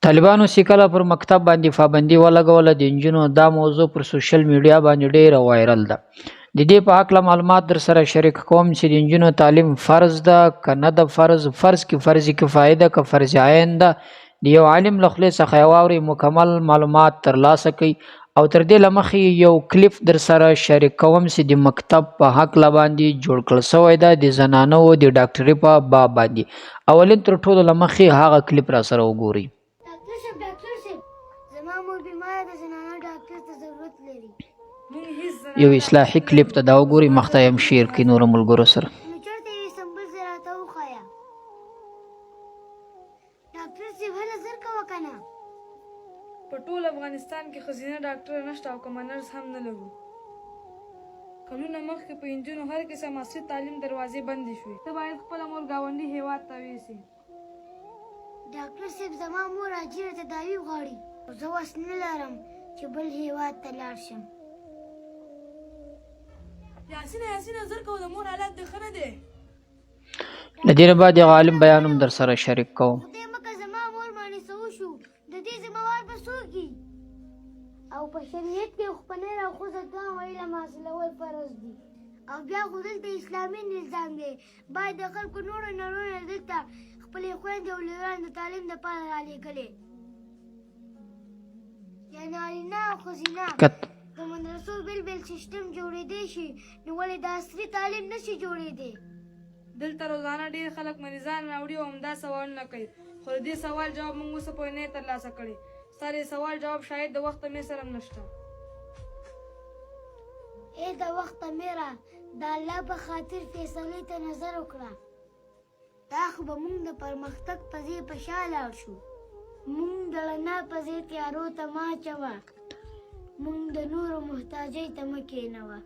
طالبانو چې کله پر مکتب باندې پابندي ولګوله د نجونو، دا موضوع پر سوشل میډیا باندې ډیره وایرل ده. د دې په هکله معلومات در سره شریک کوم چې د نجونو تعلیم فرض ده که نه ده فرض، فرض کې فرض کفایه ده که فرض عین ده. د یو عالم له خولې څخه یې واورئ، مکمل معلومات ترلاسه کړئ. او تر دې له مخې یو کلیپ در سره شریک کوم چې د مکتب په هکله باندې جوړ کړل شوی ده، د زنانو د ډاکټري په باب باندې. اولین تر ټولو له مخې هغه کلیپ را سره وګورئ. ډاکټر صاحب، ډاکټر صاحب، زما مور بیماره ده، زنانه ډاکټر ته ضرورت لري. یو اصلاحي کلیپ ته دا وګورئ، مخته یې هم شیر کړئ نورو ملګرو سره. نو چېرته یې سمبل زه راته وښایه. ډاکټر صاحب، هله زر کوه کنه. په ټول افغانستان کې ښځینه ډاکټره نشته او کومه نرس هم نه لرو. کلونه مخکې په انجونو هر قسم عصري تعلیم دروازې بندې شوې. ته باید خپله مور ګاونډي هېواد ته ویسې. ډاکټر صاحب، زما مور عاجله تداوي غواړي، خو زه وس نه لرم چې بل هېواد ته لاړ شم. یاسینه، یاسینه، زر کوه، د مور حالت دې ښه نه دی. له دې نه بعد یو عالم بیان هم در سره شریک کوم. خدای مکه زما مور باندې څه وشو، د دې ذمه وار به څوک وي؟ او په شریعت کې خو په نر او ښځه دواړو علم حاصلول فرض دي، او بیا خو دلته اسلامي نظام دی، باید د خلکو نورو نړو نه دلته خپلې خویندې او لوران د تعلیم دپاره رالیږلې، یا نارینه او ښځینه د مدرسو بېل بېل سیستم جوړېدی شي، نو ولې د عصري تعلیم نه شي جوړېدی؟ دلته روزانه ډېر خلک مریضان راوړي او همدا سوالونه کوي، خو د دې سوال جواب موږ اوسه پورې نه دی ترلاسه کړی. ستا د دې سوال جواب شاید د وخت امیر سره هم نشته. ای د وخت امیره، د الله په خاطر فیصلې ته نظر وکړه. دا خو به مونږ د پرمختګ په ځای په شا لاړ شو. مونږ د رڼا په ځای تیارو ته مه اچوه، مونږ د نورو محتاجۍ ته مه کینوه.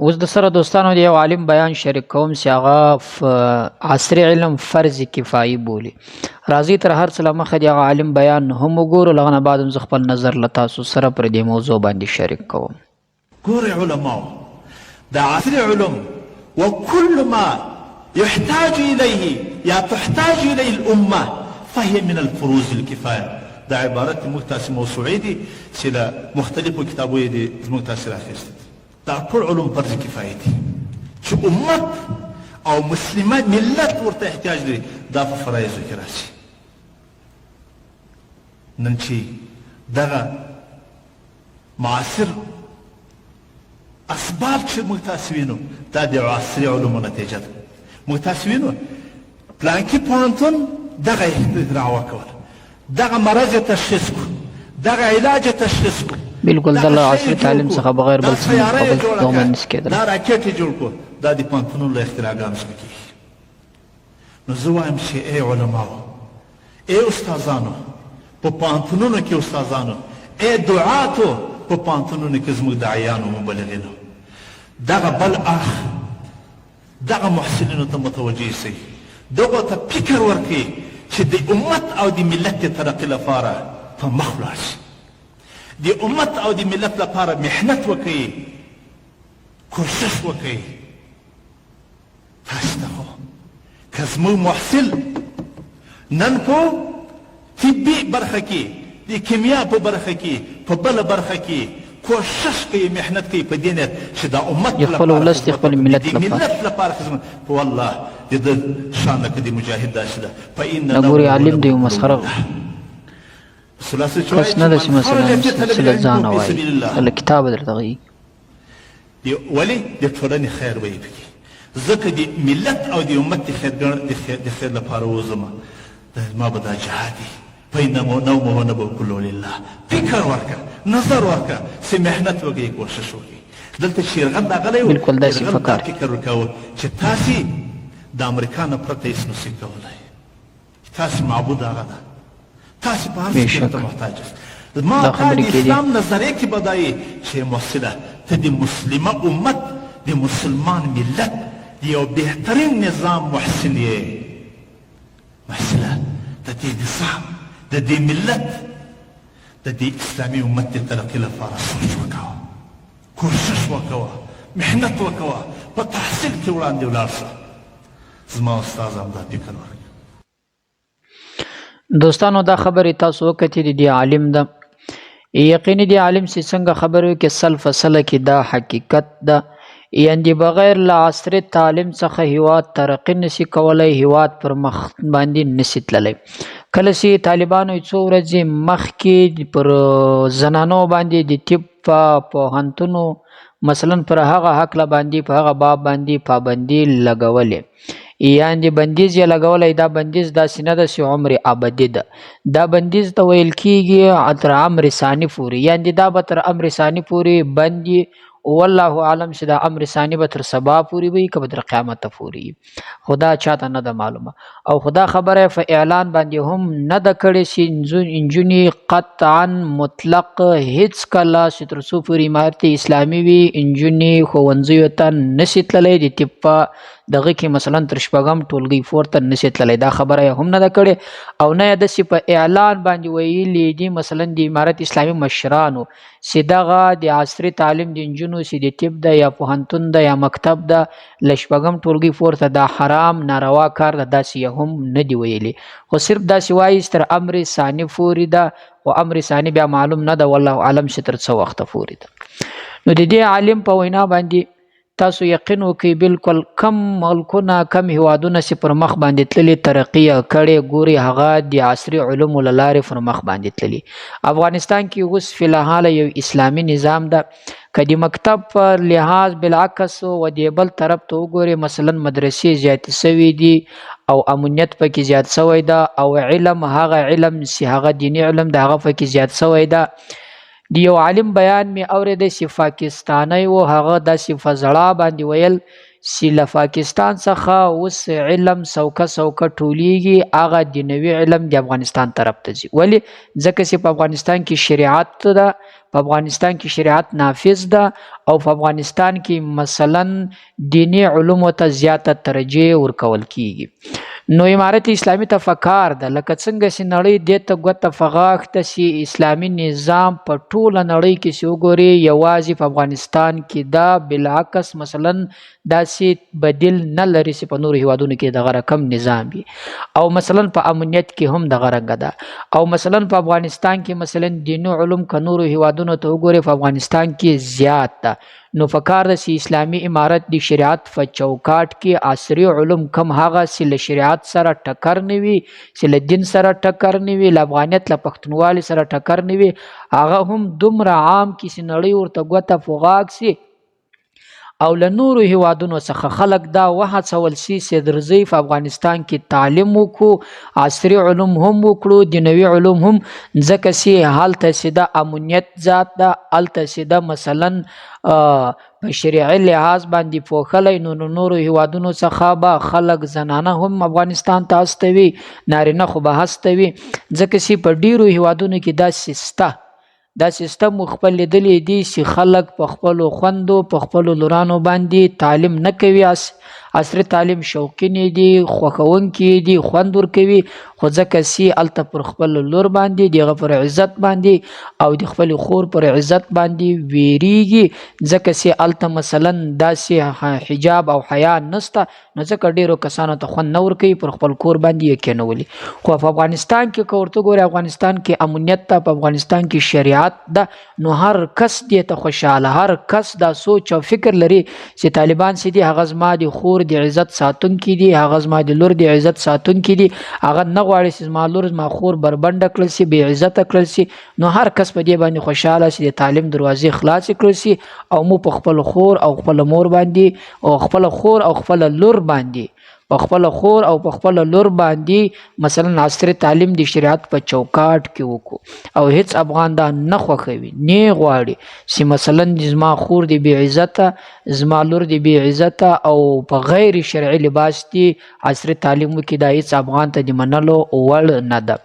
اوس د سره دوستانو د یو عالم بیان شریک کوم چې هغه عصري علم فرض کفایي بولي. راځي تر هر څه له مخه د هغه عالم بیان هم وګورو، له هغه نه بعد هم زه خپل نظر له تاسو سره پر دې موضوع باندې شریک کوم. ګورئ علماو د عصري علوم وکل ما يحتاج الیه یا تحتاج الیه الامه فهي من الفروض الکفایه. دا عبارت موږ تاسې موسوعې دي چې له مختلفو کتابو یې دي زموږ تاسې راخیستي دي. دا ټول علوم فرض کفایي دي چې امت او مسلمه ملت ورته احتیاج لري، دا په فرایضو کې راځي. نن چې دغه معاصر اسباب چې موږ تاسو وینو، دا د عصري علومو نتیجه ده. موږ تاسو وینو پلانکي پوهنتون دغه اختراع وکول، دغه مرض یې تشخیص کو، دغه علاج یې تشخیص کو. بالکل د عصري تعلیم څخه بغیر بل څه نه په دومره نشي کېدلی. دا راکټ یې جوړ کو، دا د پوهنتونونو له اختراعګانو څخه کېږي. نو زه وایم چې ای علماو، ای استادانو په پوهنتونونو کې، استادانو، ای دعاتو په پوهنتونونو کې، زموږ داعیانو، مبلغینو، دغه بل اړخ دغه محصلینو ته متوجه شئ، دغو ته فکر ورکړئ چې د امت او د ملت د ترقي لپاره په مخ ولاړ شي، د امت او د ملت لپاره محنت وکړئ، کوشش وکړئ. تاسو ته خو که زموږ محصل نن په طبي برخه کې، د کیمیا په برخه کې، په بله برخه کې کوشش کوي، محنت کوي، په دې نیت چې دا امت د خپل ولس، د خپل ملت لپاره، ملت لپاره خدمت، په والله د ده شان لکه د مجاهد داسې ده. په ان نه ګوري عالم دی، مسخره کس نه ده چې مثلا چې له ځانه وایي، له کتابه درته غږېږي. دی ولې د ټولنې خیر به یې پکې، ځکه د ملت او د امت د خیر د خیر لپاره وځم، ما به دا جهاد وي. فإنما نومه نبه كله لله. فکر ورکه، نظر ورکه چې محنت وکړئ، کوشش وکړئ. دلته چې یرغل راغلی و، بالکل داسې یرغل دا پکار. فکر وکاوه چې تاسې د امریکا نه پرته هیڅ نشئ کولی، تاسې معبود هغه ده، تاسې په هر څه کې ورته محتاج یاست. ما دا تا خبرې د کېدې. اسلام نظریه کې به دا یې چې محصله، ته د مسلمه امت، د مسلمان ملت د یو بهترین نظام محصل یې. محصله، د دې نظام، د دې ملت، د دې اسلامي امت د ترقي لپاره سوچ وکوه، کوشش وکوه، محنت وکوه، په تحصیل کې وړاندې ولاړ شه. زما استاد همدا فکر ورکړ. دوستانو دا خبرې تاسو وکتې د دې عالم ده. یقیني دې عالم چې څنګه خبرې وکړې سل فصله کې دا حقیقت ده، یعنې بغیر له عصري تعلیم څخه هیواد ترقي نشي کولی، هیواد پر مخ باندې نشي تللی. کله چې طالبانو څو ورځې مخکې پر زنانو باندې د طب په پوهنتونو مثلا پر هغه هکله باندې په هغه باب باندې پابندي لګولې، یعنې بندیز یې لګولی. دا بندیز داسې نه ده چې عمر ابدي ده، دا بندیز ته ویل کېږي تر امر ثاني پورې، یعنې دا به تر امر ثاني پورې بند وي. والله اعلم چې دا امر ثاني به تر سبا پورې وي که به تر قیامته پورې وي، خو دا چاته نه ده معلومه. او خو دا خبره یې په اعلان باندې هم نه ده کړې چې نجونې قطعا مطلق هیڅکله چې تر څو پورې امارت اسلامي وي نجونې ښوونځیو ته نشي تللی، د طب په دغه کې مثلا تر شپږم ټولګي پورته نشي تللی، دا خبره یې هم نه ده کړې. او نه یې داسې په اعلان باندې ویلي دي مثلا د امارت اسلامي مشرانو چې دغه د عصري تعلیم د نجونو چې د طب ده یا پوهنتون ده یا مکتب ده له شپږم ټولګي پورته دا حرام ناروا کار ده، داسې یې هم نه دي ویلي. خو صرف داسې وایي چې تر امر ثاني پورې ده، خو امر ثاني بیا معلوم نه ده، والله اعلم چې تر څه وخته پورې ده. نو د دې عالم په وینا باندې تاسو یقین وکړئ بالکل کم ملکونه کم هیوادونه چې پر مخ باندې تللي ترقي یې کړې، ګوري هغه د عصري علومو له لارې پر مخ باندې تللي. افغانستان کې اوس فی الحال یو اسلامي نظام ده، که د مکتب په لحاظ بالعکس و دې بل طرف ته وګوري مثلا مدرسې زیاتې سوې دي او امنیت پکې زیات سوی ده، او علم هغه علم چې هغه دیني علم ده هغه پکې زیات سوی ده. د یو عالم بیان مې اورېدی چې پاکستانی و، هغه داسې په ژړا باندې ویل چې له پاکستان څخه اوس علم سوکه سوکه ټولیږي، هغه دینوي علم د افغانستان طرف ته ځي. ولې؟ ځکه چې په افغانستان کې شریعت ده، په افغانستان کې شریعت نافذ ده، او په افغانستان کې مثلا دیني علومو ته زیاته ترجیح ورکول کیږي. نو امارت اسلامي ته فکار ده، لکه څنګه چې نړۍ دې ته ګوته په غاښ ده چې اسلامي نظام په ټوله نړۍ کې چې وګوري یوازې په افغانستان کې ده، بالعکس مثلا داسې بدیل نه لري چې په نورو هیوادونو کې دغه رقم نظام وي. او مثلا په امنیت کې هم دغه رنګه ده. او مثلا په افغانستان کې مثلا دیني علوم که نورو هیوادونو ته وګوري په افغانستان کې زیات ده. نو فکار ده چې اسلامي امارت د شریعت په چوکاټ کې عصري علوم کم هغه چې له شریعت سره ټکر نه وي، چې له دین سره ټکر نه وي، له افغانیت له پښتونوالي سره ټکر نه وي، هغه هم دومره عام کې چې نړۍ ورته ګوته په غاښ شي. او له نورو هیوادونو څخه خلک دا وهڅول شي چې درځئ په افغانستان کې تعلیم وکړو، عصري علوم هم وکړو، دینوي علوم هم، ځکه چې هلته چې ده امنیت زیات ده، هلته چې ده مثلا په شریعي لحاظ باندې پوښلی، نو له نورو هیوادونو څخه به خلک زنانه هم افغانستان ته استوي، نارینه خو به استوي، ځکه چې په ډیرو هیوادونو کې داسې شته، دا سیستم مو خپل لیدلی دی چې خلک په خپلو خوندو په خپلو لورانو باندې تعلیم نه کوي، عصري تعلیم شوقي نه دي، خوښوونکي دي، خوند ورکوي، خو ځکه چې هلته پر خپل لور باندې د هغه پر عزت باندې او د خپلې خور پر عزت باندې ویریږي، ځکه چې هلته مثلا داسې حجاب او حیا نشته، نو ځکه ډیرو کسانو ته خوند نه ورکوي پر خپل کور باندې یې کېنولي. خو په افغانستان کې که ورته ګورې افغانستان کې امنیت ده، په افغانستان کې شریعت ده، نو هر کس دې ته خوشحاله، هر کس دا سوچ او فکر لري چې طالبان چې دي هغه زما د خور د عزت ساتونکي دي، هغه زما د لور د عزت ساتونکي دي، هغه نه غواړي چې زما لور زما خور بربنډه کړل شي، بې عزته کړل شي. نو هر کس په دې باندې خوشحاله چې د تعلیم دروازې خلاصې کړل شي او مو په خپل خور او خپل مور باندې او خپل خور او خپل لور باندې په خپل خور او په خپل لور باندې مثلا عصري تعلیم د شریعت په چوکاټ کې وکړو. او هیڅ افغان دا نه خوښوي، نه غواړي چې مثلا زما خور دې بې عزته، زما لور دې بې عزته او په غیر شرعي لباس دې عصري تعلیم وکړي، دا هیڅ افغان ته د منلو وړ نه ده.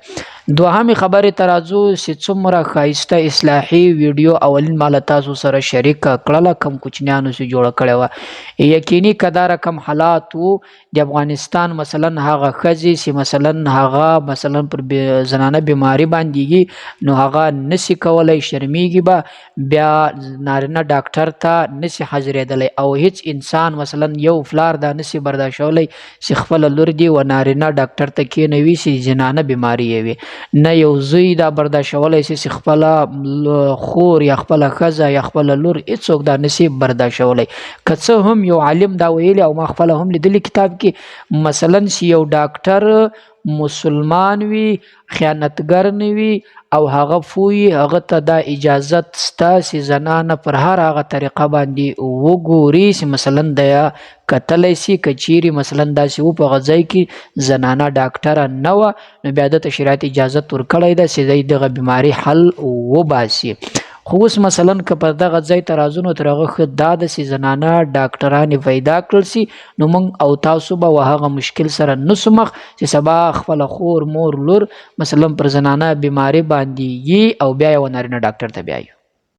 دوهمې خبرې ته راځو چې څومره ښایسته اصلاحي ویډیو اولین ما له تاسو سره شریکه کړله، کوم کوچنیانو چې جوړه کړې وه. یقیني که دا رقم حالات وو د افغانستان مثلا هغه ښځې چې مثلا هغه مثلا پر زنانه بیماری باندې یي نو هغه نسی کولای، شرمیږي به، بیا نارینه ډاکټر ته نسی حاضرېدلی او هیڅ انسان مثلا یو فلار دا نسی برداشتولی چې خپله لور دې و نارینه ډاکټر ته کینوي چې زنانه بیماری یې وي، نه یو زوی دا برداشتولی شي چې خپله خور یا خپله ښځه یا خپله لور، هیڅوک دا نسی برداشتولی. که څه هم یو عالم دا ویلي او ما خپله هم لیدلي کتاب کې مثلا چې یو ډاکټر مسلمان وي، خیانتګر نه وي او هغه پوه، هغه ته دا اجازت سته چې زنانه پر هر هغه طریقه باندې وګوري چې مثلا دی کتلی سي. که چیرې مثلا داسې و په هغه ځای کې زنانه ډاکټره نه وه نو بیا ده ته شریعت اجازت ورکړی ده چې دی دغه بیماري حل وباسي. خو اوس مثلا که پر دغه ځای ته راځو نو تر هغه ښه دا ده چې زنانه ډاکټرانې پیدا کړل سي، نو موږ او تاسو به و هغه مشکل سره نه سو مخ چې سبا خپله خور، مور، لور مثلا پر زنانه بیماري باندې یي او بیا یې و نارینه ډاکټر ته بیایو.